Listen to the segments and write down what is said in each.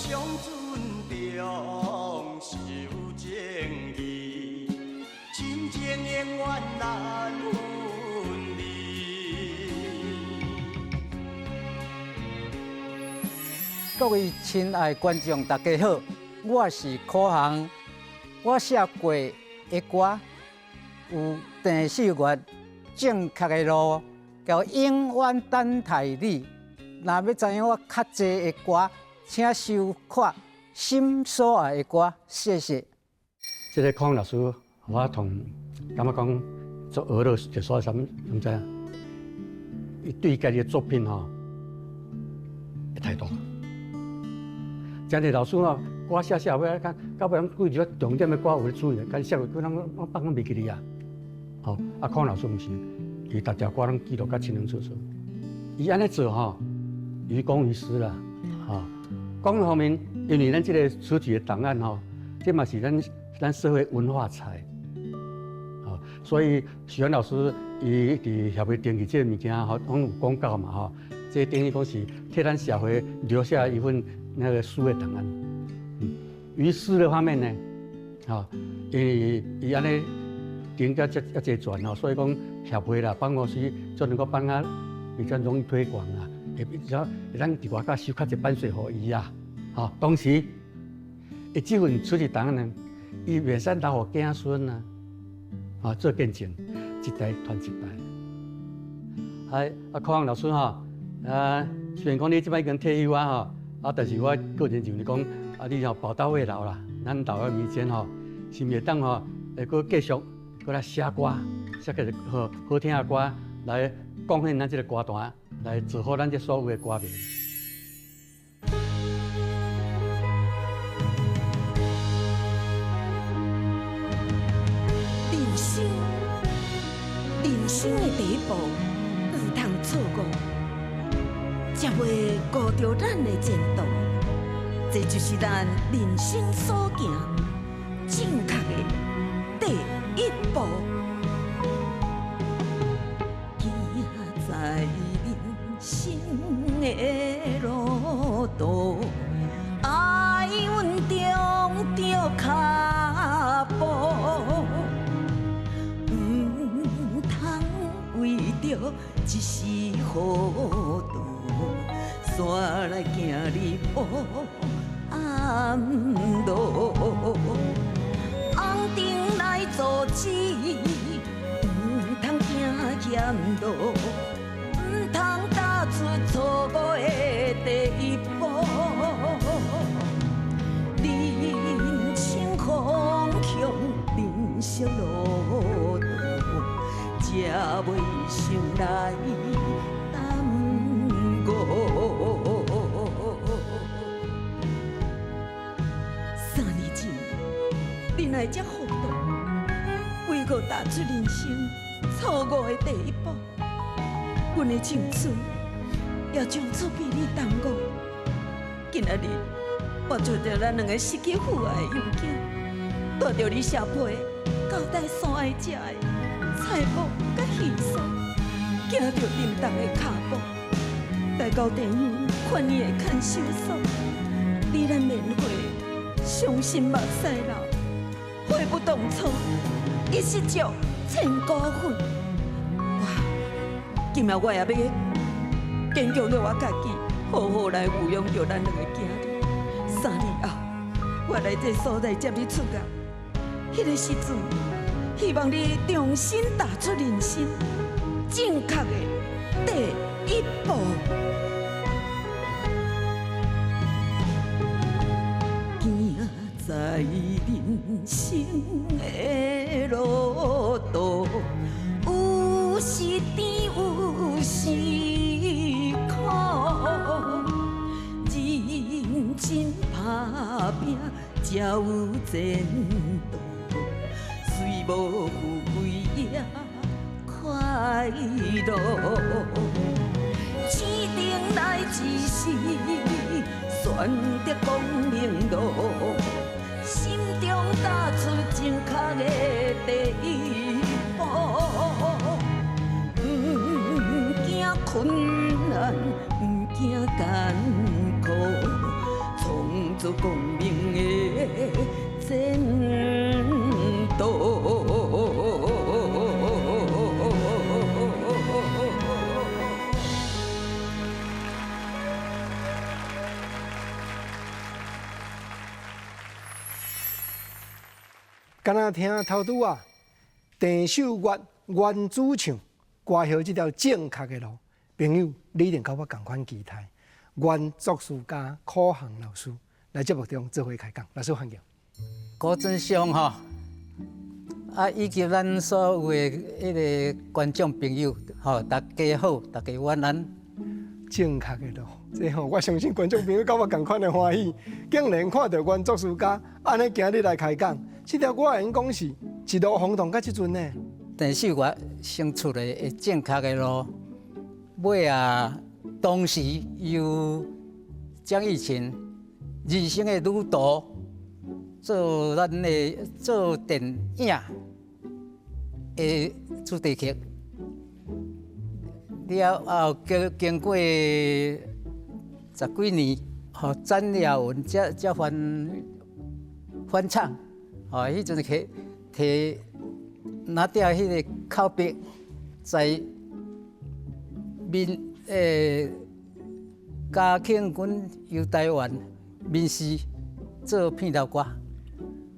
上尊重，守正义，亲情永远难分离。各位親愛觀眾，大家好，我是柯航。我寫過的歌有鄭秀月正確的路，叫永遠等待你。若欲知影我較濟的歌，請收看《心所愛的歌》，謝謝。這个鄺老師，我同感覺講做學了就說啥物，毋知影？伊對家己的作品吼，態度。真濟老師吼，歌寫寫尾啊，到尾攏幾句重點的歌有咧注意，家己寫落去，攏攏放攏袂記得啊。吼，啊，鄺老師毋是，伊逐條歌攏記錄甲清清楚楚。伊按呢做吼，於公於私啦，吼。公方面，因為咱這个詞曲的檔案吼，這嘛是咱社會文化財，吼，所以許願老師伊佇協會登記這个物件吼，攏有廣告嘛吼，這等於講是替咱社會留下一份那個數位檔案。於私的方面呢，吼，因為伊按呢頂甲這遮濟全吼，所以講協會啦、辦公室就能夠幫他比較容易推廣啦，會比較會當佇外口收較濟版稅予伊啊。吼，同時，伊這份詞曲檔案呢，伊袂使留予子孫啊，啊做見證，一代傳一代。啊，啊，鄺老師吼，啊，雖然講你這擺已經退休啊吼，啊，但是我個人認為講，啊，你吼寶刀未老啦，咱老的民間吼，是毋是會當吼，會閣繼續閣來寫歌，寫個好好聽的歌來貢獻咱這个歌壇，來造福咱這所有的歌迷。人生，人生的第一步，毋通錯誤，才袂辜著咱的前途。這就是咱人生所行正確的第一步。行在人生的路途，愛穩重著跤步，毋通為著一時糊塗，煞來行入黑暗路。紅燈來阻止，毋通行險路，毋通踏出錯誤的第一步。人生方向，人生路途，才袂想來耽誤。3年前，你來這糊塗，為何踏出人生錯誤的第一步？阮的青春也從此被你耽誤。今仔日，我拄著咱兩个失去父愛的幼囝，帶著你寫批交代所愛食的菜脯佮魚酥，行著沉重的跤步，來到地方法院的看守所，佇咱面會傷心目屎流，悔不當初，一失足千古恨。我今仔我也欲堅強著我家己，好好來撫養著咱兩个囝兒。3年後，我來這所在接你出獄，彼个時陣，希望你重新踏出人生正確的第一步。行在人生的路途，有時甜，有時苦，認真打拼才有前途，雖無富貴也快樂。生定來一世，選擇光明路，心中踏出正確的第一步。毋驚困難，毋驚艱苦，創出做光明的前途。敢若聽頭拄仔，鄭秀月原主唱歌曲這條正確的路，朋友你一定佮我仝款期待。原作詞家苦行老師來節目中做伙開講，老師歡迎。郭真相吼，啊，以及咱所有的彼个觀眾朋友吼，大家好，大家晚安。正確的路，這吼我相信觀眾朋友佮我仝款的歡喜，竟然看著原作詞家按呢今日來開講，這條歌會用講是一路轟動到這陣呢。鄭秀月先出來的正確的路，尾啊，當時由江玉琴人生的旅途做咱的做電影的主題曲。了後，經經過十幾年，予詹耀文才才翻翻唱，吼，彼陣提提拿掉彼个口筆，在民嘉慶軍遊台灣民視做片頭歌。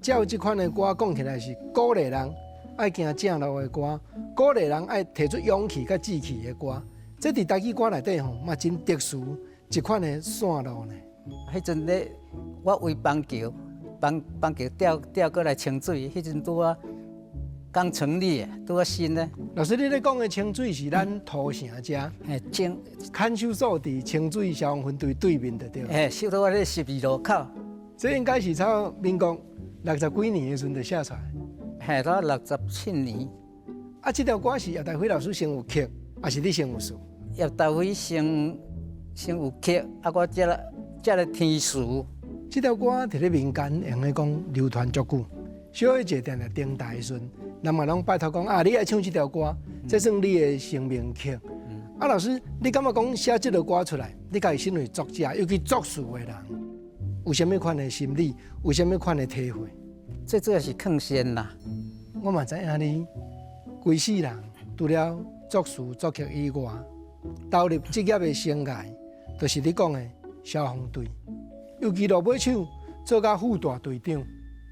照這款的歌講起來是鼓勵人愛行正路的歌，鼓勵人愛提出勇氣佮志氣的歌。這佇台語歌內底吼嘛真特殊一款的線路呢。彼陣咧，我為邦橋，邦邦橋調調過來清水，彼陣拄仔剛成立，拄仔新咧。老師，你咧講的清水是咱土城遮，嘿，清看守所佇清水消防分隊對面就對。嘿，收到我咧十二路口。這應該是差民國六十幾年的時陣就寫出來。嘿，到67年。啊，這條歌是葉大輝老師先有曲，還是你先有詞？葉大輝先先有曲，啊，我才來才來填詞。這條歌佇咧民間會用咧講流傳足久，小可坐定定頂台的時陣，人嘛攏拜託講啊，你愛唱這條歌，這算你的成名曲。啊，老師，你感覺講寫這條歌出來，你家己身為作者，尤其作詞的人，有啥物款的心理，有啥物款的體會？最主要是勸善啦。我嘛知影你規世人除了作詞作曲以外，投入職業的生涯，就是你講的消防隊，尤其落尾手做甲副大隊長，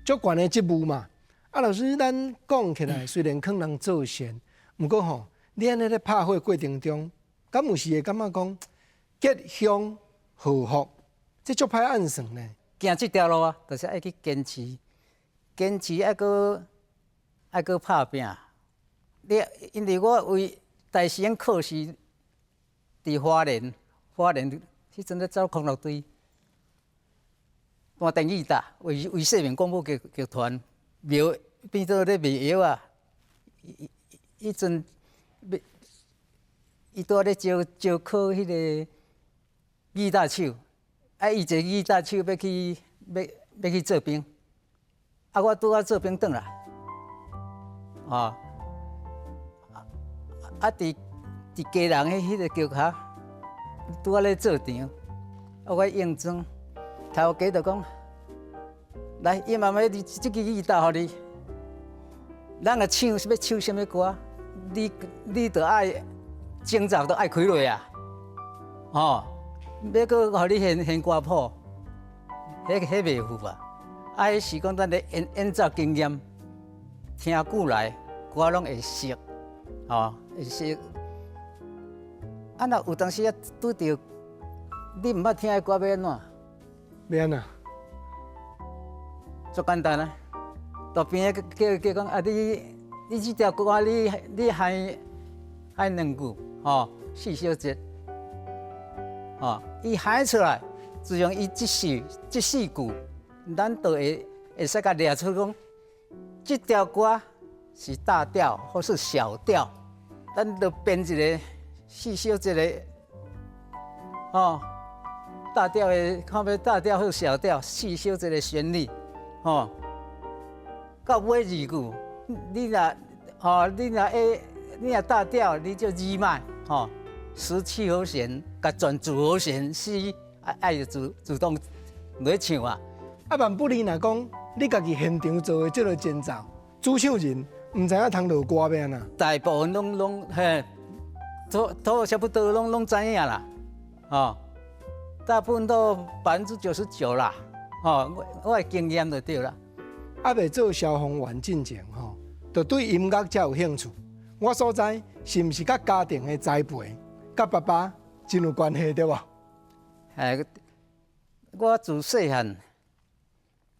足懸的職務嘛。啊，老師，咱講起來雖然勸人做善，毋過吼，你按呢咧拍火過程中，敢有時會感覺講結鄉禍福，這足歹按算呢。行這條路啊，就是愛去堅持，堅持愛閣愛閣拍拚。你因為我為大師兄考試，佇花蓮，花蓮彼陣咧走空樂隊，彈電吉他，為為世民廣播劇劇團廟變做咧賣藥仔。彼陣伊拄仔咧招招考彼个吉他手，啊，伊一个吉他手欲去欲欲去做兵，啊，我拄仔做兵轉來，哦，啊，佇佇基隆彼彼个橋跤，拄仔咧做場，啊，我應徵，頭家就講，來，伊媽媽，這支吉他予你，咱若唱欲唱啥物歌，你你著愛前奏都愛開落啊，吼，欲閣予你現現歌譜，彼彼袂赴啊。啊，彼是講咱咧演演奏經驗，聽久來歌攏會熟，吼，會熟。啊，若有當時啊拄著你毋捌聽的歌，欲按怎？欲按怎？足簡單啊！路邊的叫叫講啊，你你這條歌你你喊喊兩句，吼，四小節，吼，伊喊出來，自從伊這四這四句，咱就會會使共掠出講，這條歌是大調或是小調，咱就編一個四小節的，吼，大調的，看欲大調或小調，四小節的旋律，吼，到尾二句，你若吼，你若會，你若大調，你就二脈，吼，17和弦，共轉主和弦 C，愛愛就主主動咧唱啊。啊，萬不利若講你家己現場做的這個前奏，主唱人毋知影通落歌欲按怎？大部分攏攏嘿，都都差不多攏攏知影啦，哦，大部分都99%啦，哦，我我的經驗就對啦。猶未做消防員進前吼，就對音樂遮有興趣。我所知是毋是佮家庭的栽培，佮爸爸真有關係對無？哎，我自細漢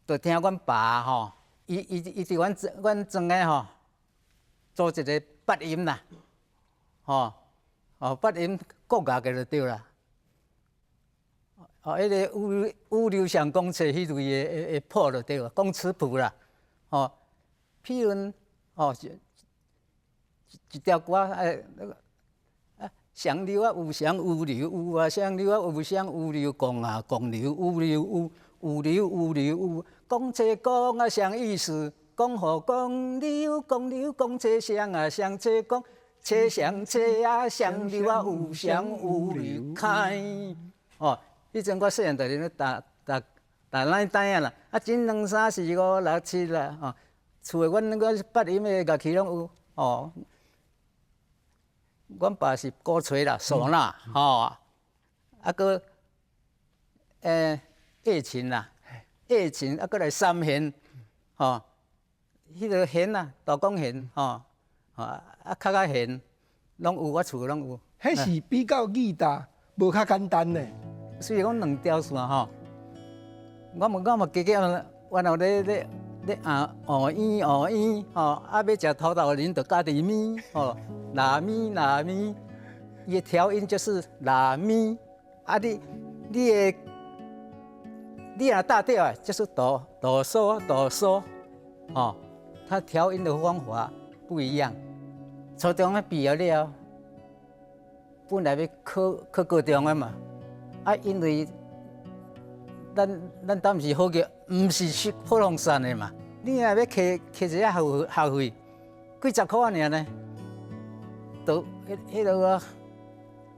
就聽阮爸吼，伊伊伊佇阮阮莊的吼，做一個八音啦，吼，哦八音國樂的就對啦。哦，彼個五五流響公冊彼類的的譜就對啦，工尺譜啦，哦，譬如哦，一一條歌哎，那個啊，相留啊有相有留有啊，相留啊有相有留共啊共留有留有有留有留有，公車公啊相意思，公和公留公留公車相啊相車公，車相車啊相留啊有相有留開，哦。彼陣我細漢就咧彈彈彈奶帶啊啦，啊，一兩三四五六七啦，吼，厝的阮阮八音的樂器攏有，哦。阮爸是鼓吹啦，嗩吶，吼，啊，閣月琴啦，月琴啊，閣來三弦，吼，彼個弦啊，大管弦，吼，啊，較較弦，攏有，我厝攏有。彼是比較吉他，無較簡單呢。雖然講兩條線吼，我嘛我嘛加減，原來咧咧咧啊哦咿哦咿吼，啊欲食土豆仁就加佇咪吼，啦咪啦咪，伊的調音就是啦咪，啊你你的你若大調的，就是哆哆嗦哆嗦，吼，它調音的方法不一樣。初中啊畢業了，本來欲考考高中的嘛。啊，因為咱咱當時好個，毋是去普通山的嘛。你若欲摕摕一下學學費，幾十箍爾呢？都彼彼落個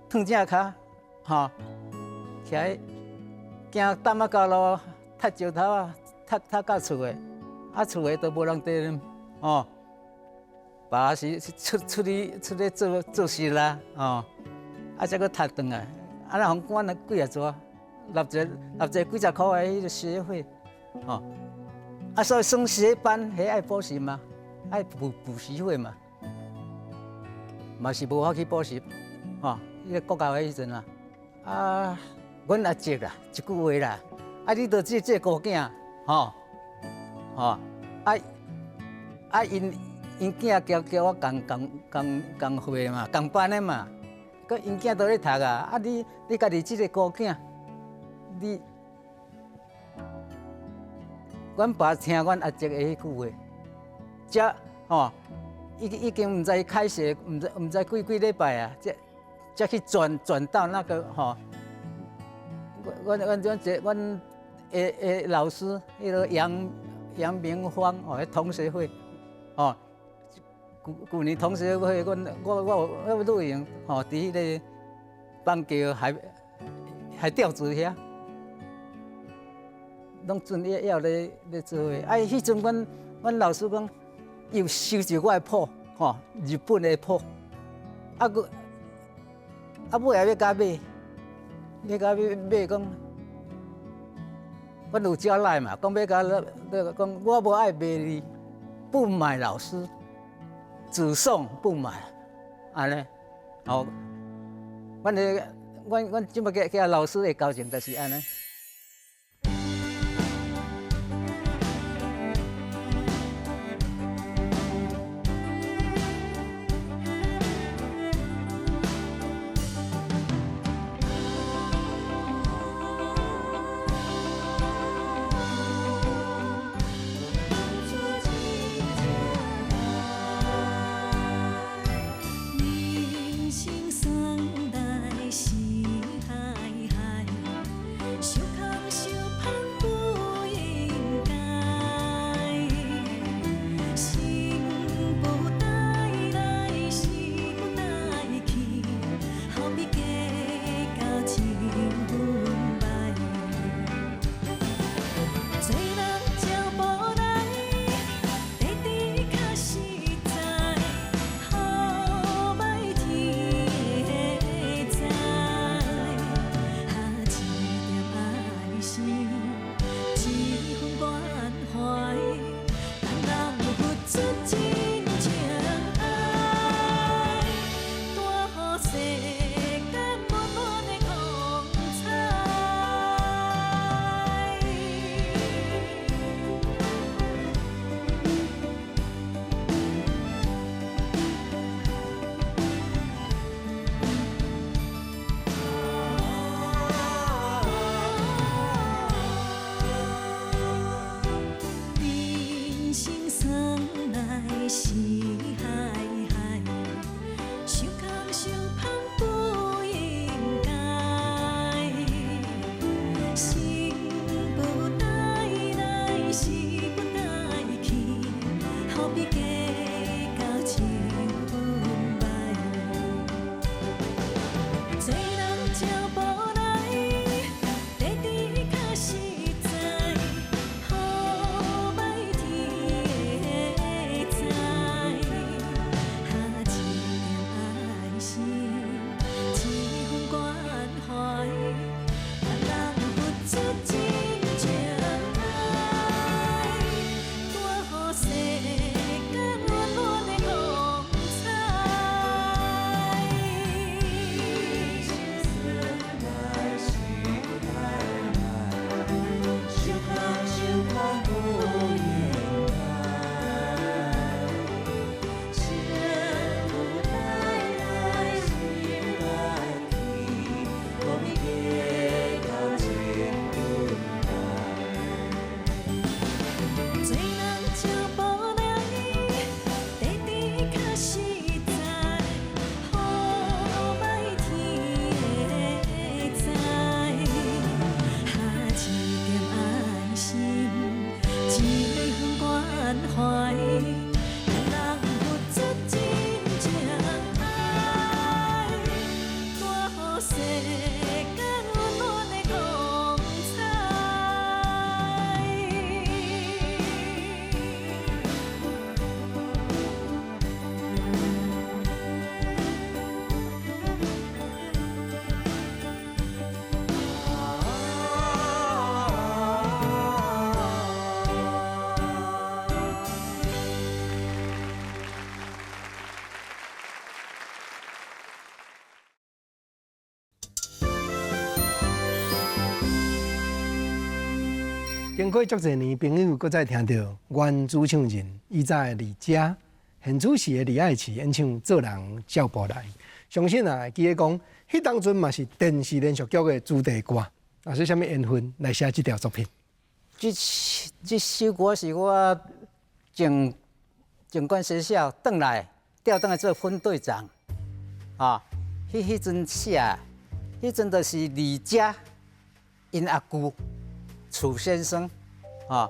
褪正跤，吼，徛咧行擔仔到路，踢石頭啊，踢踢到厝的，啊厝的都無人佇哦。爸是出出去出去做做事啦，哦，啊才閣踢轉來。啊！若予管了幾啊逝，納一納一個幾十箍的彼個學費，吼！啊，所以升學班彼愛補習嘛，愛補補習費嘛，嘛是無法去補習，吼！彼個國教的彼陣啊，啊，阮阿叔啦，一句話啦，啊，你著這這孤囝，吼，吼，啊啊，𪜶𪜶囝交交我仝仝仝仝歲嘛，仝班的嘛。閣𪜶囝都咧讀啊！啊你你家己這個孤囝，你，阮爸聽阮阿叔的彼句話，才吼，已已經毋知開學，毋知毋知幾幾禮拜啊，才才去轉轉到那個吼，阮阮阮這阮的的老師，彼個楊楊明芳哦，彼同學會，吼。舊年同學會，阮我我我有錄影吼，佇彼個板橋海海釣子遐，攏陣咧要咧咧做伙。啊，彼陣阮阮老師講，伊有收集我的譜，吼，日本的譜，啊閣啊尾仔欲共買，欲共買買講，阮有交代嘛，講欲共講我無愛賣你，不買老師。只送不買，按呢，哦，阮的阮阮這擺共共老師的交情就是按呢。人生送來是海海，出真情愛，帶予世間溫暖的光彩。相看相看無言來，幸福帶來心內去，無必計較千分愛。做人照步來，短短較實在，好歹天會知。哈，一點愛心，一份關懷，人付出真情愛，帶予世間溫暖的光彩。經過足濟年，朋友閣再聽著原主唱人以早的李佳，現主時的李愛慈演唱《做人照步來》。相信啊，會記得講，彼當陣嘛是電視連續劇的主題歌。啊，是啥物緣分來寫這條作品？這首歌是我從警官學校轉來，調轉來做分隊長。啊，彼陣寫，彼陣就是李佳𪜶阿舅楚先生，啊，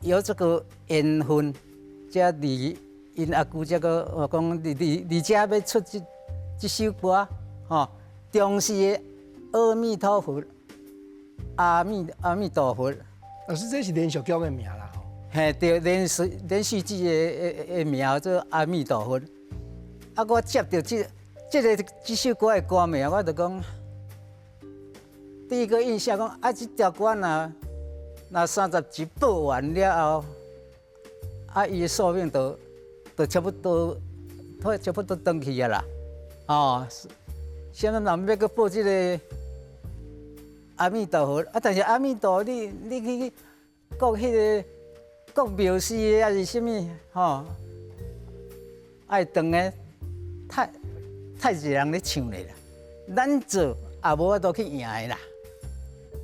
有這個緣分，才李𪜶阿舅這個我講李佳欲出這首歌，吼，中視的阿彌陀佛，阿彌陀佛。老師，這是連續劇的名啦，吼。嘿，對，連續劇的名做阿彌陀佛。啊，我接著這首歌的歌名，我就講，第一個印象講，啊，這條歌若30集播完了後，啊，伊的壽命就差不多，差不多轉去啊啦。哦，啥物人欲閣播這個阿彌陀佛？啊，但是阿彌陀，你去講彼個講廟寺的，抑是啥物吼？愛長的太濟人咧唱咧啦，咱做也無法度去贏的啦。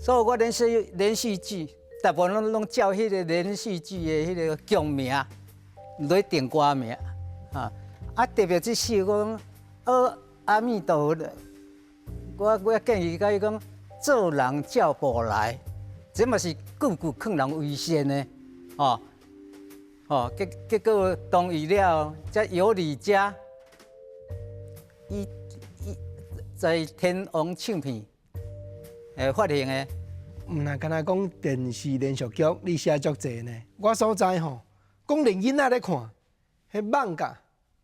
所以我連續劇大部分攏照彼個連續劇的彼個劇名來定歌名啊。啊，特別這首講阿彌陀佛，我建議共伊講，做人照步來，這嘛是句句勸人為善的，哦哦，結果同意了後，才由李佳伊在天王唱片發行的。毋若干焦講電視連續劇，你寫足濟呢？我所知吼，講連囡仔咧看，彼漫畫、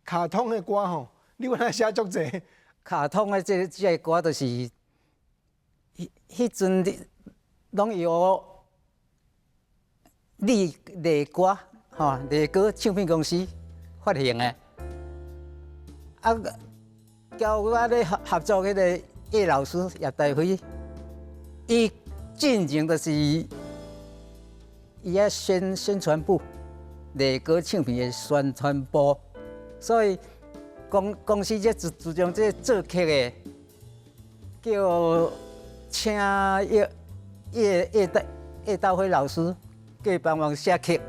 卡通的歌吼，你原來寫足濟。卡通的這個歌就是，彼陣攏由麗歌吼，麗歌唱片公司發行的。啊，交我咧合作彼個葉老師葉大輝，伊進前就是伊遐宣傳部，麗歌唱片的宣傳部，所以公司這自從這作曲的叫請葉大輝老師過幫忙寫曲。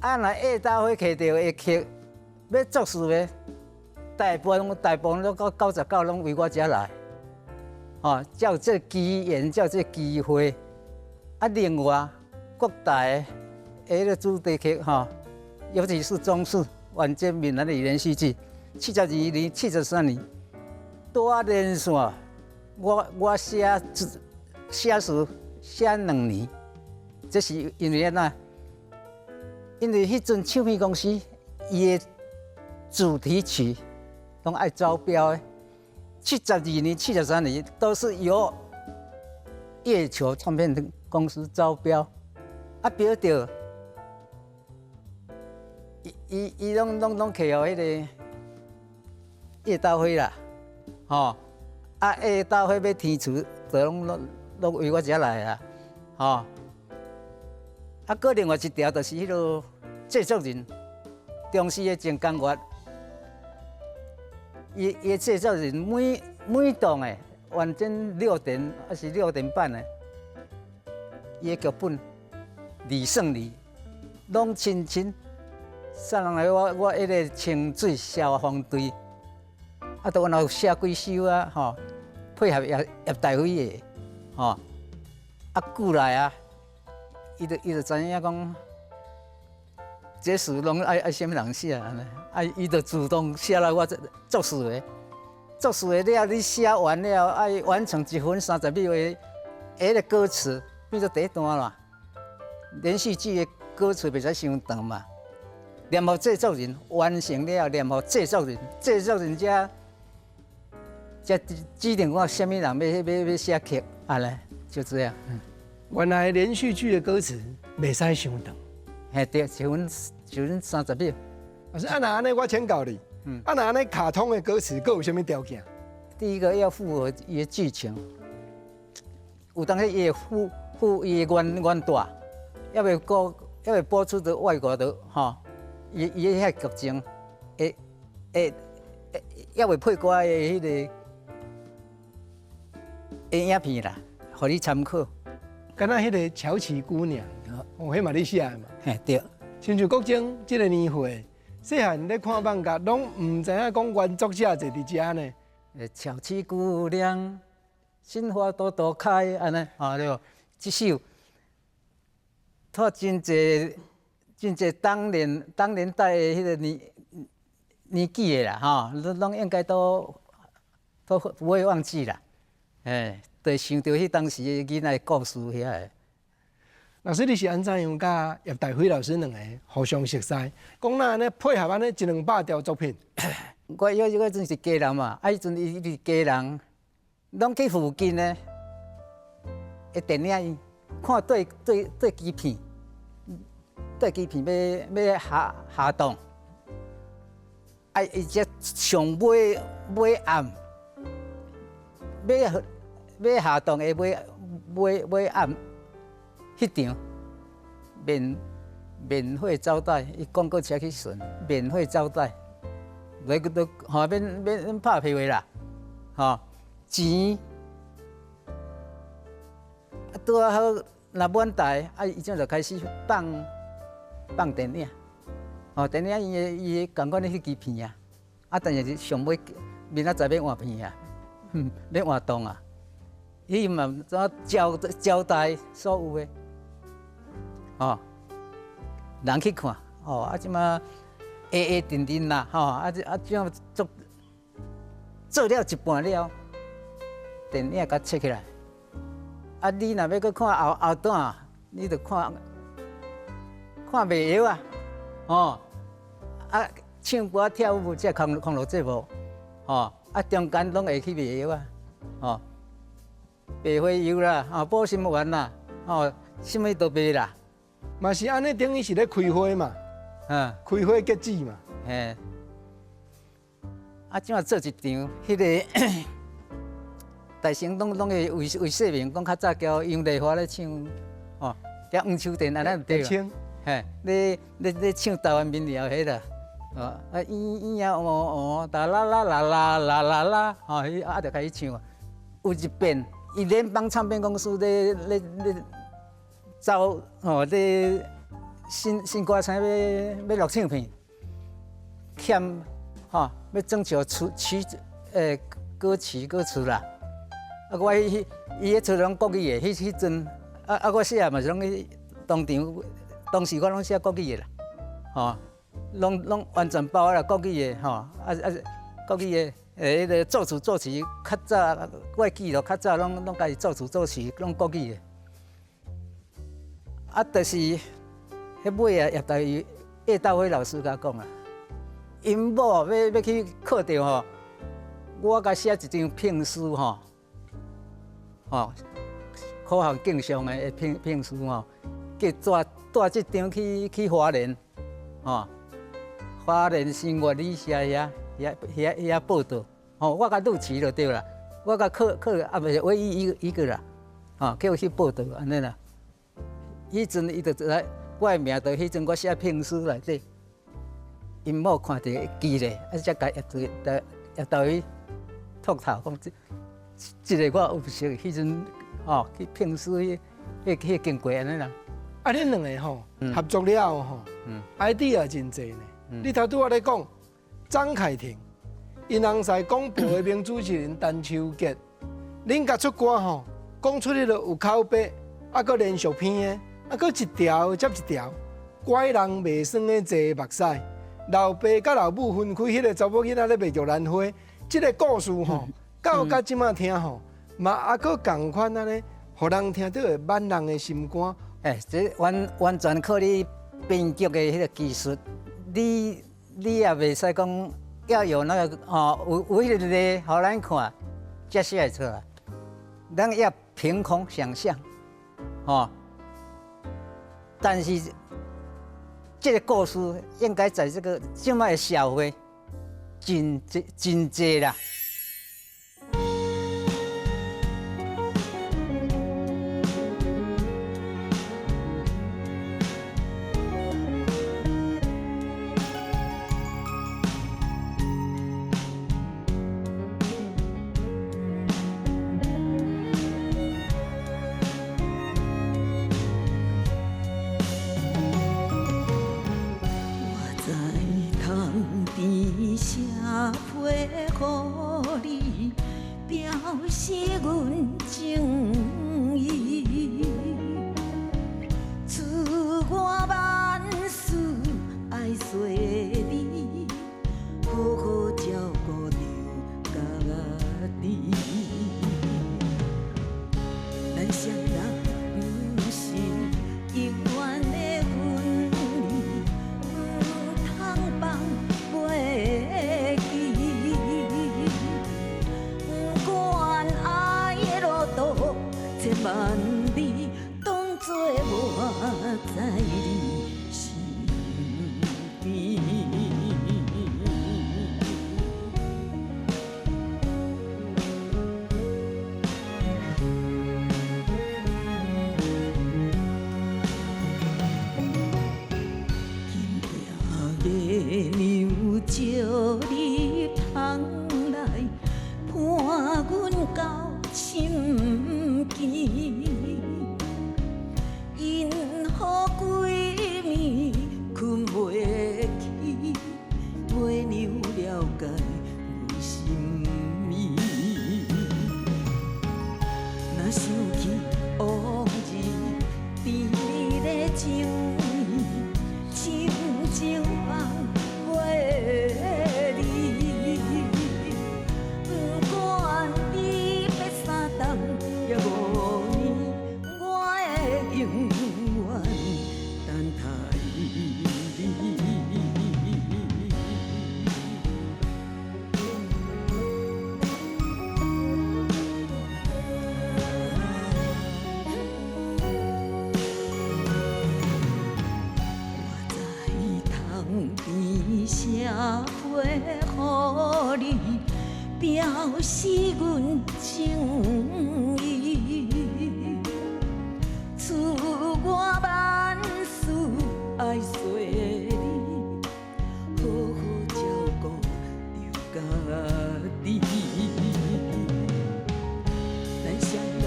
啊，若葉大輝摕著的曲欲作詞的，大部分攏到99攏為我遮來，哦，才有這個機緣，才有這個機會。啊，另外國台的彼個主題曲吼，尤其是中視晚間閩南的連續劇，72年、73年，拄仔連線，我寫詞寫2年，這是因為按怎？因為彼陣唱片公司伊的主題曲攏愛招標的， 72年、73年都是由月球唱片公司招標，啊標著，伊伊伊攏攏攏去予彼个葉大輝啦，吼，啊葉大輝欲填詞，就攏攏攏為我遮來啊，吼，啊，閣另外一條就是彼个製作人，中視的鄭江月，伊伊的製作人每每檔的完整6點還是6點半的，伊的劇本李勝利攏親親，啥人來我我彼个清水消防隊，啊，都有寫幾首啊，吼，配合葉葉大輝的，吼，啊，久來啊，伊就伊就知影講，這詞攏愛愛啥物人寫按呢，啊，伊就主動寫來我這作詞的，作詞的了，你寫完了，愛完成1分30秒的彼个歌詞，變做第一段啦。連續劇的歌詞袂使傷長嘛。念予製作人完成了，念予製作人，製作人才才指定我啥物人欲欲欲寫曲，按呢，就這樣。原來連續劇的歌詞袂使傷長。嘿，對，1分1分30秒。老師，啊若按呢，我請教你，啊若按呢卡通的歌詞，閣有啥物條件？第一個要符合伊的劇情，有當時伊會符符伊的原原帶，猶未過猶未播出到外國的吼，伊伊的遐劇情會會會猶未配歌的彼个的影片啦，予你參考。敢若彼个喬琪姑娘，哦，彼嘛你寫的嘛？嘿，對。親像國中這个年歲，細漢咧看艋舺，攏毋知影講原作者坐佇遮呢。喬琪姑娘，心花朵朵開，按呢，啊對無？這首，托真濟真濟當年當年代的彼个年年紀的啦，吼，攏攏應該都都不會忘記啦。哎，就想著彼當時的囡仔的故事遐个。老師，你是按怎樣佮葉大輝老師兩个互相熟似？講若按呢配合按呢一兩百條作品。我我我陣是家人嘛，啊，彼陣伊伊是家人，攏去附近呢，的電影院看對對對機片，對機片欲欲下下檔，啊，伊才上尾尾暗，欲欲下檔的尾尾尾暗，彼場免免費招待，伊廣告車去巡，免費招待。來個都吼免免免拍屁話啦，吼錢啊拄仔好若滿台啊，伊這就開始放放電影，吼電影伊的伊的仝款的彼支片啊，啊但是上尾明仔載欲換片啊，欲換檔啊，伊嘛怎交交代所有的，吼人去看，吼啊這馬。下下定定啦，吼啊這啊這樣做做了一半了，電影共切起來。啊，你若欲閣看後後段，你就看看袂曉啊，吼啊唱歌跳舞這康康樂節目，吼啊中間攏會去袂曉啊，吼白花油啦，吼保心丸啦，吼啥物都賣啦。嘛是按呢，等於是咧開花嘛。嗯，開花結籽嘛。嘿，啊，這馬做一場，彼个大成攏攏會為為說明，講較早叫楊麗花咧唱，哦，叫黃秋田按呢毋對唱，嘿，咧咧咧唱台灣民謠彼啦，哦，啊，咿咿呀哦哦，哒啦啦啦啦啦啦啦，吼，彼啊就開始唱啊。有一遍，伊聯邦唱片公司咧咧咧走，吼咧。新新歌星欲欲錄唱片，欠吼欲徵求詞曲歌曲歌詞啦。啊，我彼伊彼出攏國語的，彼彼陣啊啊，我寫嘛是攏去當場，當時我攏寫國語的啦，吼，攏攏完全包啦國語的吼，啊啊國語的彼个作詞作詞較早，我記錄較早攏攏家己作詞作詞攏國語的，啊，就是。彼尾啊，葉大葉大輝老師共我講啊，𪜶某欲欲去靠著吼，我共寫一張聘書吼，吼，可行敬上的聘書吼，叫帶帶這張去花蓮，吼，花蓮新月旅社遐遐遐遐報到，吼，我共錄取就對啦，我共考考啊，毋是唯一一個啦，吼，叫我去報到按呢啦。彼陣伊就來我的名，就彼陣我寫聘書內底，𪜶某看著會記咧，啊，才共挹挹挹到去禿頭，講這這個我有識，彼陣吼去聘書彼彼彼經過按呢啦。啊，恁兩个吼合作了後吼，idea 真濟呢。你頭拄仔咧講張凱婷，𪜶翁婿廣播的名主持人陳秋杰，恁共出歌吼，講出彼个有口碑，啊，閣連續片的，啊，閣一條接一條，拐人袂耍的坐目屎，老爸佮老母分開，彼个查某囡仔咧賣玉蘭花，這个故事吼，到到這馬聽吼，嘛猶閣仝款按呢，予人聽著會挽人的心肝。欸，這完完全靠你編劇的彼个技術，你也袂使講要有那个哦，有彼个例予咱看，才寫會出來。咱要憑空想象，吼。但是這個故事應該在這個這擺的社會真濟真濟啦。寫批予你，表示阮情意。祝我萬事愛惜你，好好照顧著家己。咱雙人毋是永遠的分離，毋通放袂記。不管愛的路途千萬里，當作我在你身邊。今夜月娘照入窗內，伴阮到深更。因予規暝睏袂去，月娘了解阮心意。若想起往日甜蜜的情意，深情放袂離。不管離別三冬抑五年，我會永遠等待你。我在窗邊寫批予你，表示阮情意。祝我萬事愛惜你，好好照顧著家己。咱雙人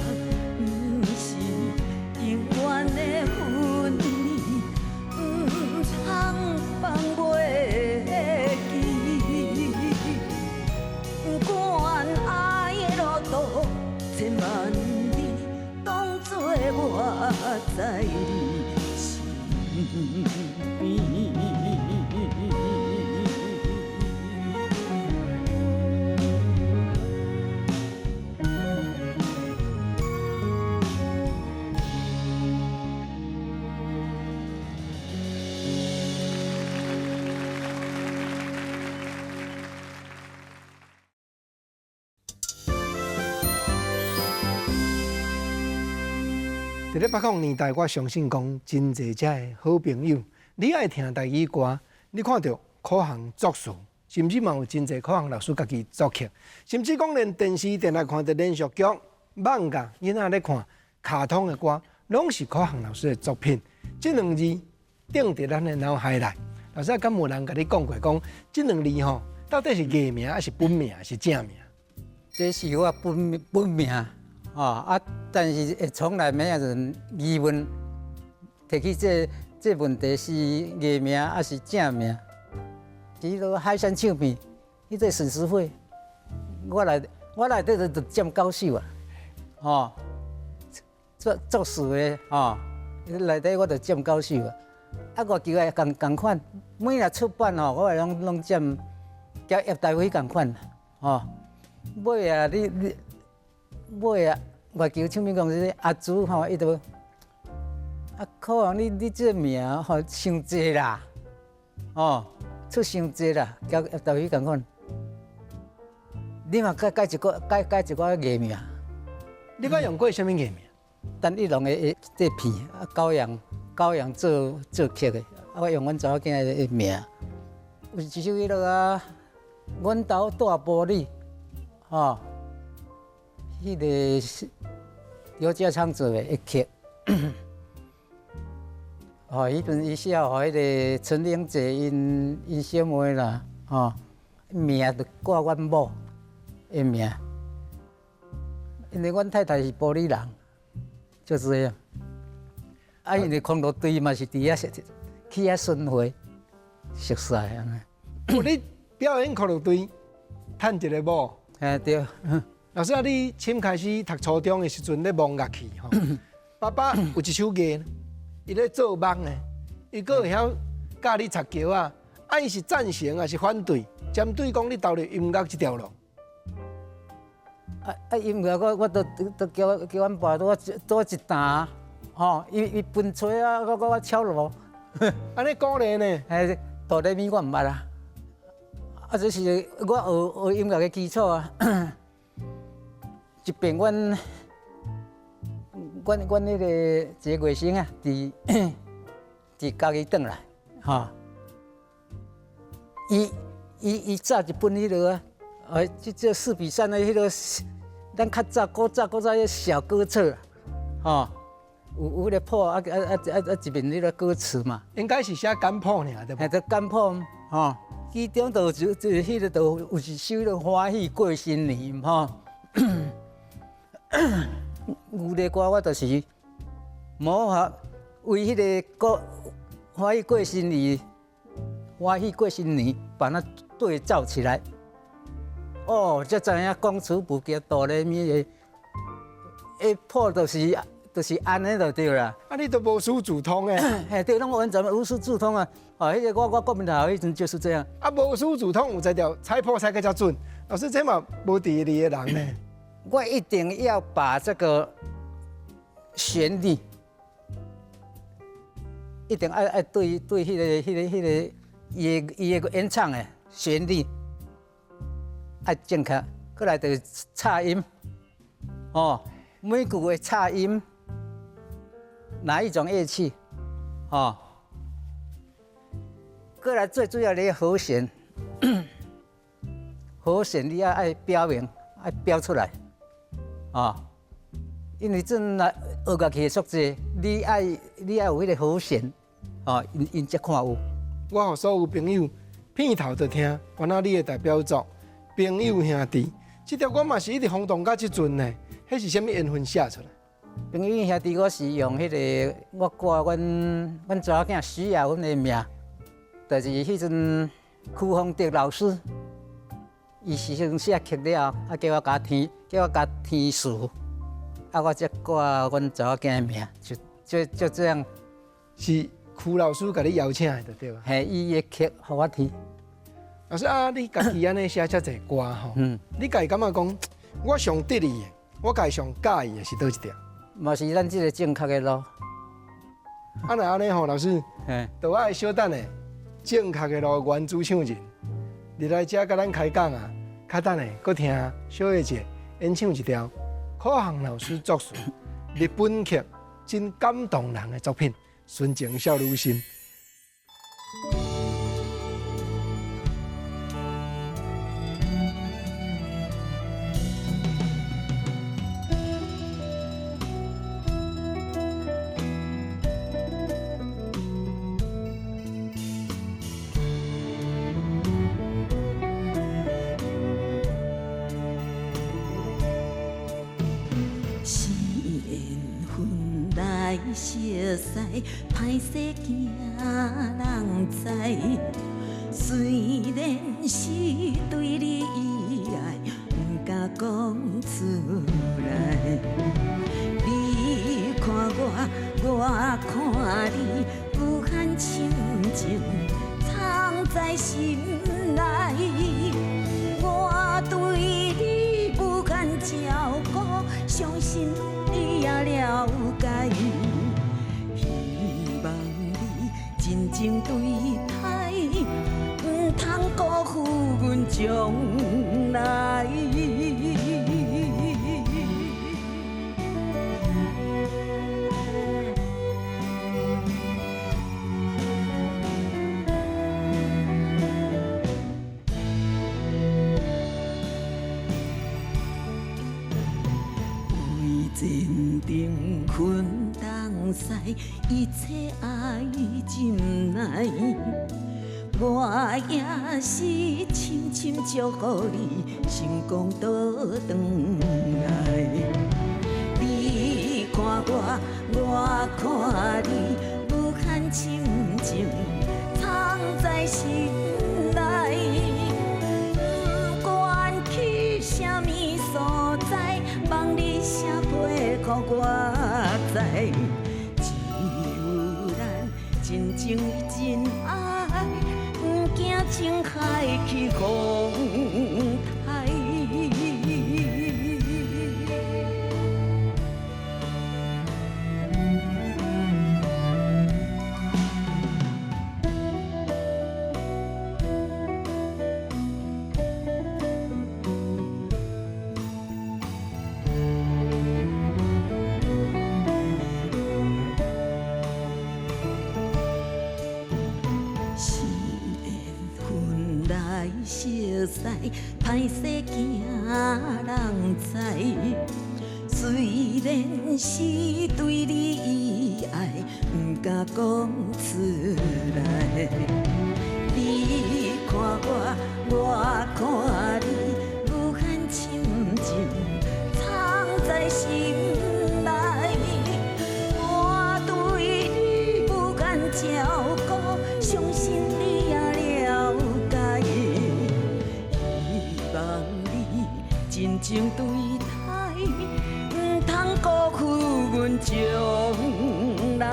毋是永遠的分離，毋通放袂記。不管愛的路途千萬里，當作我在你身邊。佇咧八零年代，我相信講真濟遮的好朋友，你愛聽台語歌，你看著苦行作詞，甚至嘛有真濟苦行老師家己作曲，甚至講連電視電來看著連續劇、漫畫，囡仔咧看卡通的歌，攏是苦行老師的作品。這兩字釘佇咱的腦海內。老師，敢有人共你講過講，這兩字吼，到底是藝名還是本名，還是正名？這是我本名，哦啊，但是從來沒有人疑問提起這問題是藝名還是正名。其實海山唱片，彼個沈淑惠，我內底就佔九首啊，吼，作詞的吼，內底我就佔九首啊。啊，月球也仝款，每若出版吼，我攏佔，佮葉大偉仝款，吼。尾啊，你尾啊，月球唱片公司阿朱吼，伊就啊，可能你這個名吼傷濟啦，哦，出傷濟啦，佮葉大偉仝款。你嘛改一個藝名。你捌用過啥物藝名？陳一龍的這片啊，高陽做曲的，啊，我用阮查某囝的名。有一首彼落啊，阮兜大玻璃，吼，彼个是劉家昌做的曲。吼，彼陣伊寫予彼个陳玲姐𪜶小妹啦，吼，名就掛阮某的名，因為阮太太是埔里人，就是這樣。啊，因為空樂隊嘛是佇遐去遐巡迴熟似按呢。你表演空樂隊，趁一个某。嘿對。老師啊，你凊開始讀初中的時陣咧摸樂器吼，爸爸有一手藝，伊咧做夢的，伊閣會曉教你插橋仔，啊，伊是贊成還是反對？針對講你投入音樂這條路。啊，音樂我都叫阮爸拄一擔，吼，伊分吹啊，我敲鑼。按呢鼓勵呢？嘿，哆來咪我毋捌啊。啊，這是我學音樂的基礎啊。一遍阮彼個一個外甥啊，佇家己轉來，吼。伊紮一本彼落啊，啊，這4比3的彼個，咱較早古早彼小歌冊，吼，有彼個譜啊啊啊啊啊一面彼個歌詞嘛。應該是寫簡譜爾對無？嘿，就簡譜吼，其中就彼個就有一首彼個歡喜過新年吼。有的歌我就是模仿為彼個歌歡喜過新年，歡喜過新年，把它對照起來。哦，才知影講詞譜加哆來咪的，譜就是按呢就對啦。啊，你都無師自通的。嘿，對，攏完全無師自通啊！哦，彼個我國民大學彼陣就是這樣。啊，無師自通有才調，採譜採較才準。老師，這嘛無佇你的人呢。我一定要把這個旋律，一定愛對彼個伊的演唱的旋律愛正確。過來就是插音，哦，每句的插音，哪一種樂器，哦，過來最主要的和弦，和弦你要愛標明，愛標出來。啊，因為陣來學樂器的速濟，你愛有彼個和弦，哦，𪜶才看有。我予所有朋友片頭就聽，原來你的代表作《朋友兄弟》，這條歌嘛是一直轟動到這陣呢。彼是啥物緣分寫出來？朋友兄弟，我是用彼個我掛阮查某囝徐雅文的名，就是彼陣柯鳳德老師，伊是先寫曲了，啊叫我共填，叫我共填詞，啊我才掛阮查某囝的名，就這樣。是柯老師共你邀請的，就對啊。嘿，伊的曲予我填。老師啊，你家己按呢寫遮濟歌吼，你家己感覺講，我上得意的，我家己上佮意的是佗一條？嘛是咱這個正確的路。啊，若按呢吼，老師，就愛小等下，正確的路原主唱人，入來遮共咱開講啊，較等下閣聽小慧姐演唱一條，苦行老師作詞，日本曲《真感動人的作品《純情少女心》。是緣分來熟似，歹勢驚人知。雖然是對你意愛，毋敢講出來。你看我，我看你，無限深情藏在心內。我對你無限照顧，相信你也了解。希望你真正對待，毋通辜負阮將來。為前程分東西，一切愛忍耐。我也是深深祝福你成功倒轉來。你看我，我看你，無限深情藏在心內。不管去啥物所在，望你寫批予我知。只有咱真情真愛，毋驚情海起風台。是緣分來熟似，歹勢驚人知。雖然是對你意愛，毋敢講出來。你看我，我看你，無限深情藏在心內。我對你無限照顧，相信你也了解。希望你真正對待，毋通辜負阮將來。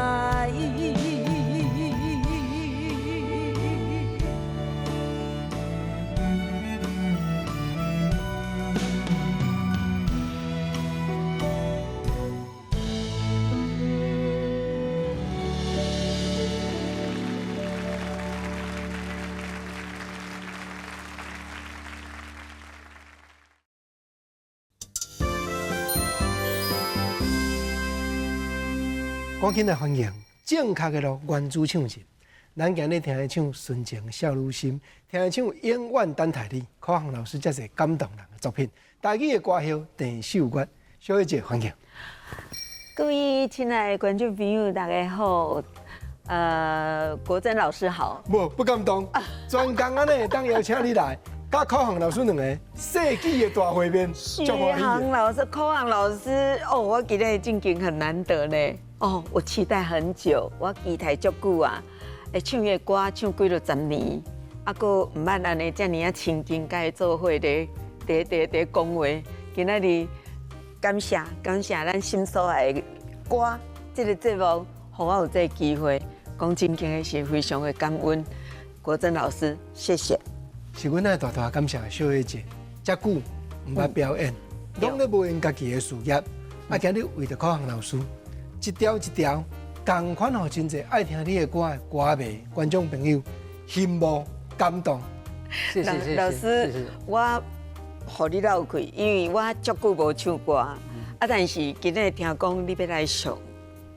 趕緊來歡迎正確的咯原主唱人。咱今日聽伊唱《純情少女心》，聽伊唱《永遠等待你》，可航老師這濟感動人的作品。台語的歌后鄭秀月，小姐歡迎。各位親愛的觀眾朋友，大家好。國珍老師好。無，不敢當。專工按呢會當邀請你來，佮可航老師兩個世紀的大會面，許航老師、可航老師，哦，我記得真經很難得呢。哦，我期待很久，我期待足久啊！會唱伊的歌唱幾落十年，啊，閣毋捌按呢遮爾仔親近，佮伊做伙咧，佇佇佇講話。今仔日感謝感謝咱心所愛的歌這个節目，予我有這个機會講真經的是非常的感恩。國珍老師，謝謝。是阮愛大大感謝小慧姐，遮久毋捌表演，攏咧無閒家己的事業，啊，今日為著可航老師，一條一條，仝款予真濟愛聽你的歌的歌迷觀眾朋友羨慕感動。謝謝謝謝。老師，我予你落氣，因為我足久無唱歌，啊，但是今日聽講你欲來上，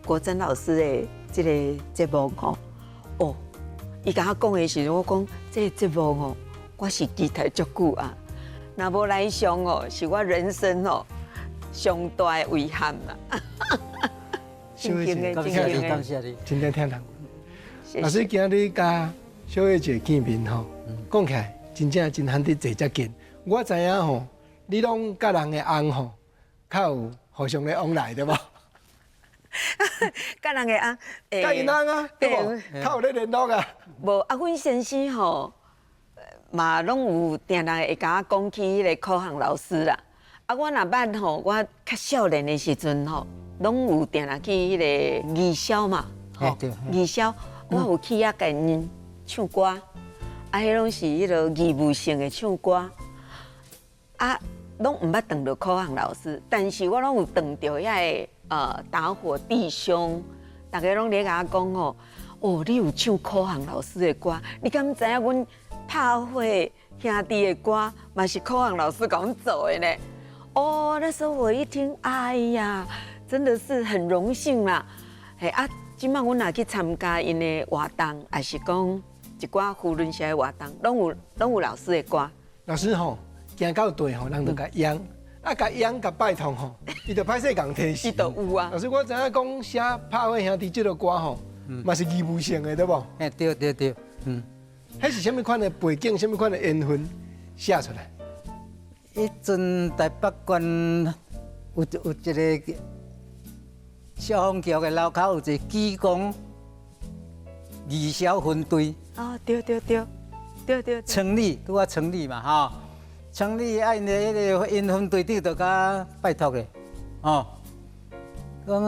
國珍老師的這個節目吼，哦，伊共我講的時陣，我講這個節目吼，我是期待足久啊，若無來上哦，是我人生哦上大的遺憾啦。小慧姐，感謝你，感謝你，真正聽人。老師今日佮小慧姐見面吼，講起來真正真罕得坐遮近。我知影吼，你攏佮人的翁吼，較有互相咧往來對無？佮人的翁，佮𪜶翁啊，對無？較有咧聯絡啊。無啊，阮先生吼，嘛攏有定定會共我講起彼個考航老師啦。啊，我若捌吼，我較少年的時陣吼，攏有定定去彼個義消嘛，吼，義消，我有去遐共𪜶唱歌，啊，彼攏是彼個義務性的唱歌，啊，攏毋捌碰著考航老師，但是我攏有碰著遐個打火弟兄，逐家攏咧共我講吼，哦，你有唱考航老師的歌，你敢知影阮拍火兄弟的歌嘛是考航老師共阮做的呢？哦，那時候我一聽，哎呀，真的是很榮幸啦！嘿啊，這擺阮若去參加𪜶的活動，抑是講一寡扶輪社的活動，攏有老師的歌。老師吼，行到隊吼，人就共擁，啊，共擁共拜託吼，伊就歹勢共提示。伊就有啊。老師，我知影講寫拍火兄弟這個歌吼，嘛是義務性的對無？嘿，對對對，嗯。彼是啥物款的背景，啥物款的緣分寫出來？彼陣台北縣有一個消防局的樓跤有一個機工義消分隊。哦，對對對，對對。成立，拄仔成立嘛，吼，成立啊，𪜶的彼個𪜶分隊長就共拜託咧，哦，講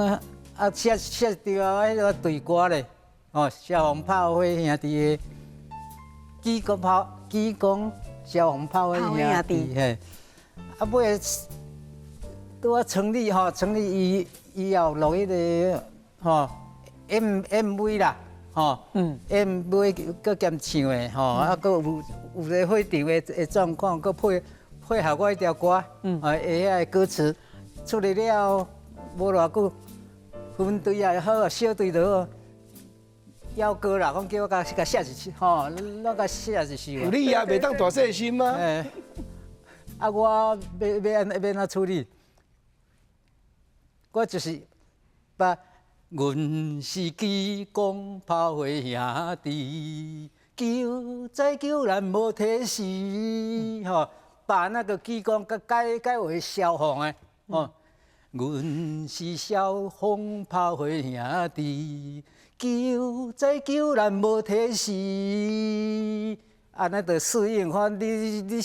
啊寫寫著啊，彼個隊歌咧，哦，消防炮火兄弟的機工炮機工消防炮火兄弟，嘿，啊尾拄仔成立吼，成立以以後錄彼個吼 MV 啦。吼，MV閣兼唱的吼，啊，閣有個會場的狀況，閣配合我彼條歌，啊，遐個歌詞出來了，無偌久，分隊也好啊，小隊就好，邀歌啦，講叫我共寫一首，吼，攏共寫一首。有你也袂當大細心嗎？啊，我欲按怎處理？我就是把。阮是機工炮火兄弟，救災救難無提時，吼，把那個機工改為消防的，吼，阮是消防炮火兄弟，救災救難無提時，按呢就適應，反正你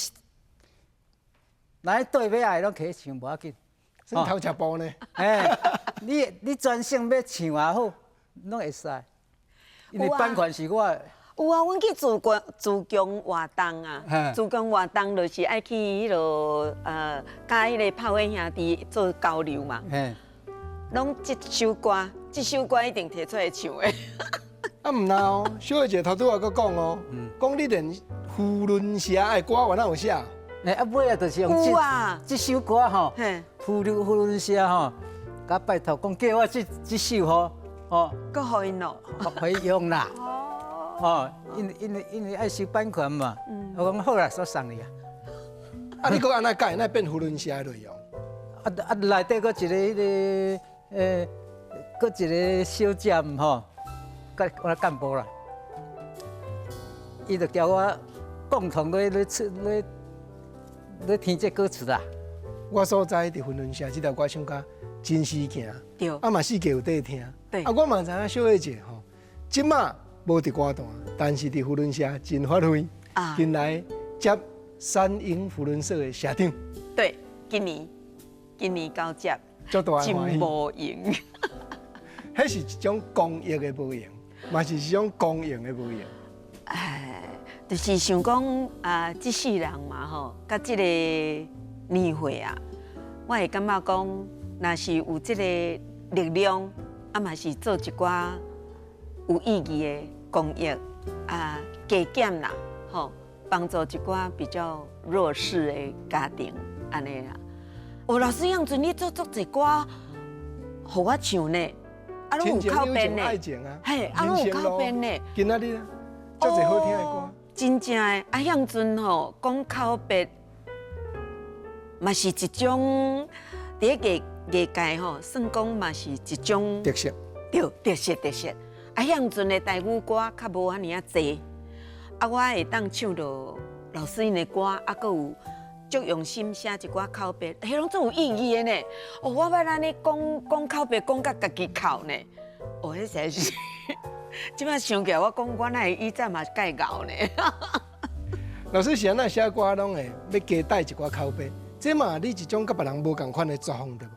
來對尾仔攏起唱無要緊。算頭一步呢？哎，你專心欲唱也好，攏會使。因為版權是我。有啊，阮去自強活動啊，自強活動就是愛去彼落佮彼個炮火兄弟做交流嘛。攏這首歌，這首歌一定提出來唱的。啊，毋但哦，小慧姐頭拄仔閣講哦，講你連扶輪社的歌我哪有寫？欸，啊尾仔就是用這首歌吼，扶輪社吼，共拜託講叫我這首吼，吼，閣予𪜶咯，予伊用啦。哦，因為愛收版權嘛，我講好啦，煞送你啊。啊，你閣按怎改？哪變扶輪社的內容？啊啊，內底閣一個彼個，閣一個小站吼，佮我幹部啦，伊就叫我共同咧填這歌詞啦。我所知佇扶輪社這條歌唱甲真時行，對，啊嘛四界有在聽。對，啊我嘛知影小慧姐吼，這馬無佇歌壇，但是佇扶輪社真發揮。啊，近來接三鶯扶輪社的社長。對，今年交接，足大的歡喜。真無閒。彼是一種公益的無閒，嘛是一種光榮的無閒。哎，就是想講啊，這世人嘛吼，佮這個年歲啊，我會感覺講，若是有這個力量，啊嘛是做一寡有意義的公益啊，加減啦，吼，幫助一寡比較弱勢的家庭，按呢啦。哦，老師樣陣你做足濟歌，予我唱呢。啊，攏有口邊呢，愛情啊，嘿，啊，攏有口邊呢。今仔日遮濟好聽的歌，真正的啊，向陣吼講口白，嘛是一種佇咧藝界吼，算講嘛是一種特色。對，特色特色。啊，向陣的台語歌較無按呢仔濟，啊，我會當唱著老師𪜶的歌，啊，閣有足用心寫一寡口白，彼攏足有意義的呢。哦，我捌按呢講講口白，講甲家己哭呢。哦，彼實在是，這擺想起來，我講我哪會以前嘛介𠢕呢。老師是按怎寫歌攏會欲加帶一寡口白，這嘛你一種佮別人無仝款的作風對無？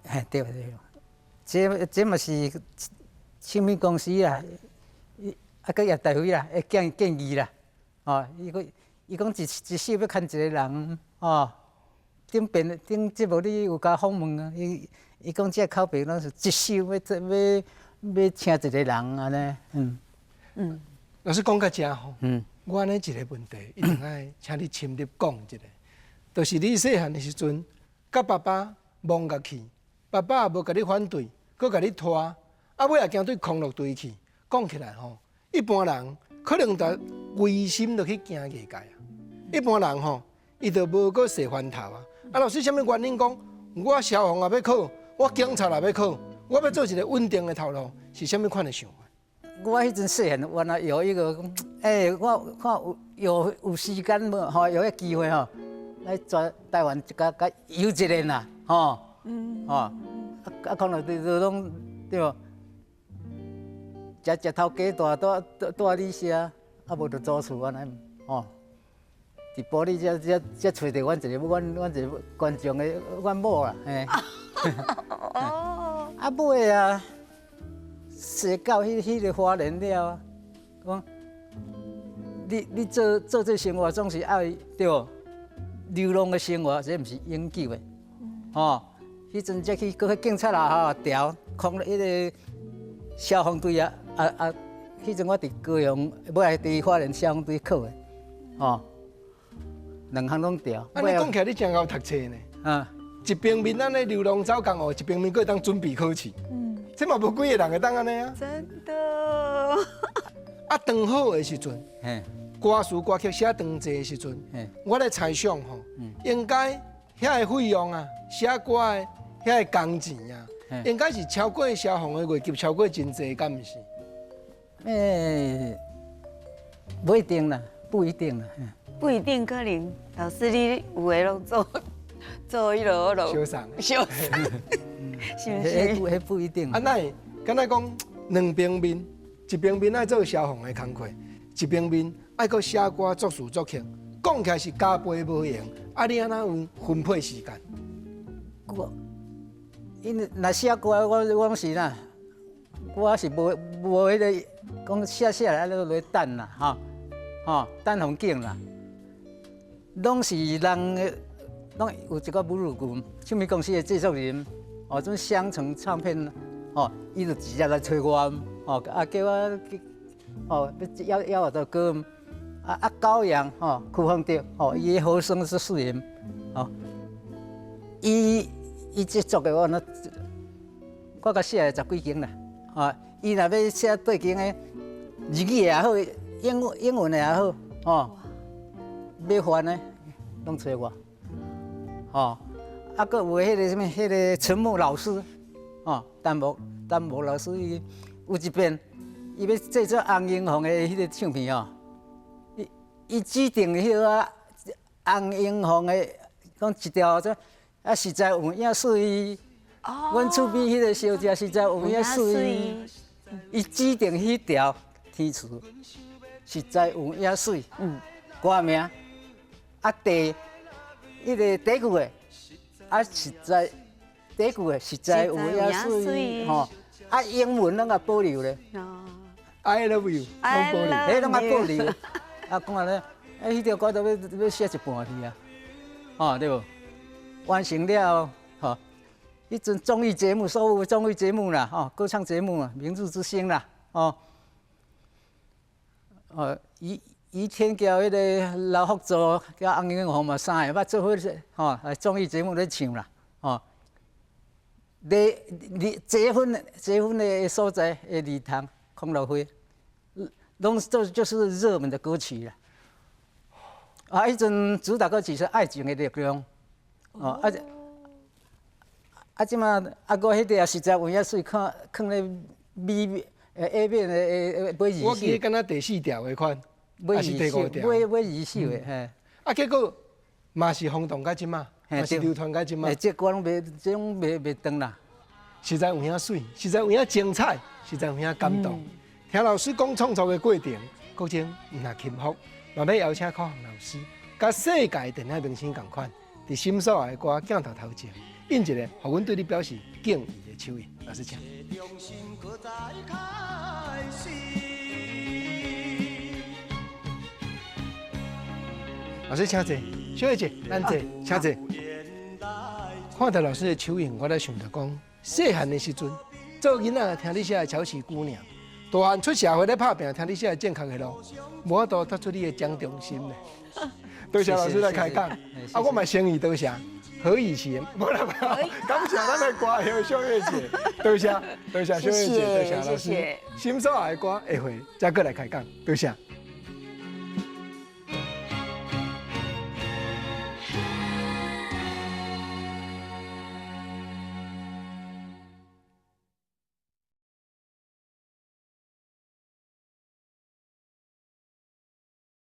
嘿，對對，這嘛是唱片公司啦，啊，閣葉大輝啦，會建議啦，哦，伊講一首欲牽一个人，哦，頂邊頂節目你有共訪問啊，伊講這口白攏是一首欲請一個人按呢，嗯嗯。老師講到遮吼，我按呢一个問題一定愛請你深入講一下，就是你細漢的時陣，佮爸爸摸共去，爸爸也無共你反對，閣共你拖，啊尾也驚對康樂隊去。講起來吼，一般人可能就違心就去行藝界啊。一般人吼，伊就無閣踅番頭啊。啊，老師，啥物原因講？我消防也欲考，我警察也欲考，我欲做一个穩定的頭路，是啥物款的想法？我彼陣細漢，原來有一個講，欸，我看有時間無吼，有彼機會吼，來全台灣共共遊一下啦，吼，吼，啊啊，可能就攏對無？食食頭家大，蹛你遮，啊無就租厝按呢，吼。佇埔里遮遮遮揣著阮一个觀眾的阮某啦，嘿。哦。啊尾啊，踅到彼个花蓮了，講你做這生活總是愛對無？流浪的生活，這毋是永久的，吼。彼陣才去閣去警察啊，吼調，空彼个消防隊啊，啊啊！彼陣我佇高雄，尾佇花蓮消防隊考的，吼。兩項攏調。按呢講起來，你真𠢕讀冊呢。啊。一邊面按呢流浪走江湖，一邊面閣會當準備考試。嗯。這嘛無幾个人會當按呢啊。真的。啊，當好的時陣，歌詞歌曲寫當濟的時陣，我咧猜想吼，應該遐个費用啊，寫歌的遐个工錢啊，應該是超過消防的月給超過真濟，敢毋是？欸，不一定啦，不一定啦。不一定可能，老師你有的攏做做彼落落相送，相送，是毋是？彼不一定。啊，那會敢若講兩邊面，一邊面愛做消防的工課，一邊面愛閣寫歌作詞作曲，講起來是加倍無閒。啊，你按怎有分配時間？我因為若寫歌，我攏是啦，我是無彼个講寫寫來咧落等啦，吼吼等風景啦。攏是人的，攏有一個母乳群，唱片公司的製作人，哦，種雙城唱片，哦，伊就直接來揣我，哦，啊叫我，哦，要我的歌，啊啊高陽，吼，柯鳳德，吼，伊的和聲是四音，哦，伊製作的我那，我共寫十幾間啦，啊，伊若欲寫對間的，日語也好，英文的也好，吼。欲翻的，攏揣我，吼，啊，閣有彼个啥物，彼个陳木老師，吼，陳木老師伊有一遍，伊欲製作洪英鳳的彼个唱片哦，伊指定彼个洪英鳳的，講一條這啊實在有影媠，阮厝邊彼個小姐實在有影媠，伊指定彼條填詞，實在有影媠，歌名。啊，彼个第一句的，啊，實在第一句的實在有影媠吼，啊，英文攏共保留咧。 I love you，攏保留，彼攏共保留。啊，講按呢，啊，彼條歌都欲寫一半去啊，吼對無？完成了吼，彼陣綜藝節目，所有綜藝節目啦，吼，歌唱節目啊，《明日之星》啦，吼，哦，余天叫彼个劉福助佮洪英鳳嘛三个捌做伙吼，來綜藝節目咧唱啦，吼，離離結婚結婚的所在的禮堂，康樂會，攏都就是熱門的歌曲啦。啊，彼陣主打歌曲是《愛情的力量》，哦，啊啊，這馬啊，閣彼個也實在有影媠，看囥咧 B A 面的買二手。我記得敢若第四條的款，買還是第五條？買二手的，嘿。啊，結果嘛是轟動到這馬，嘛是流傳到這馬。這歌攏袂，這攏袂斷啦。實在有影媠，實在有影精彩，實在有影感動。聽老師講創作的過程，國珍毋若幸福，嘛欲邀請可航老師，佮世界電影明星仝款，佇心所愛的歌鏡頭頭前，印一個，予阮對你表示敬意的手印。老師請。老師請坐，小月姐，咱坐，請坐。看著老師的手印，我咧想著講，細漢的時陣，做囡仔聽你寫的《喬琪姑娘》，大漢出社會咧拍拚，聽你寫的《正確的路》，無法度踏出你的蔣中心咧。多謝老師來開講，啊，我嘛誠意多謝，何以其言？無啦，感謝咱的歌后小月姐，多謝，多謝小月姐，多謝老師。心所愛的歌，下回再閣來開講，多謝。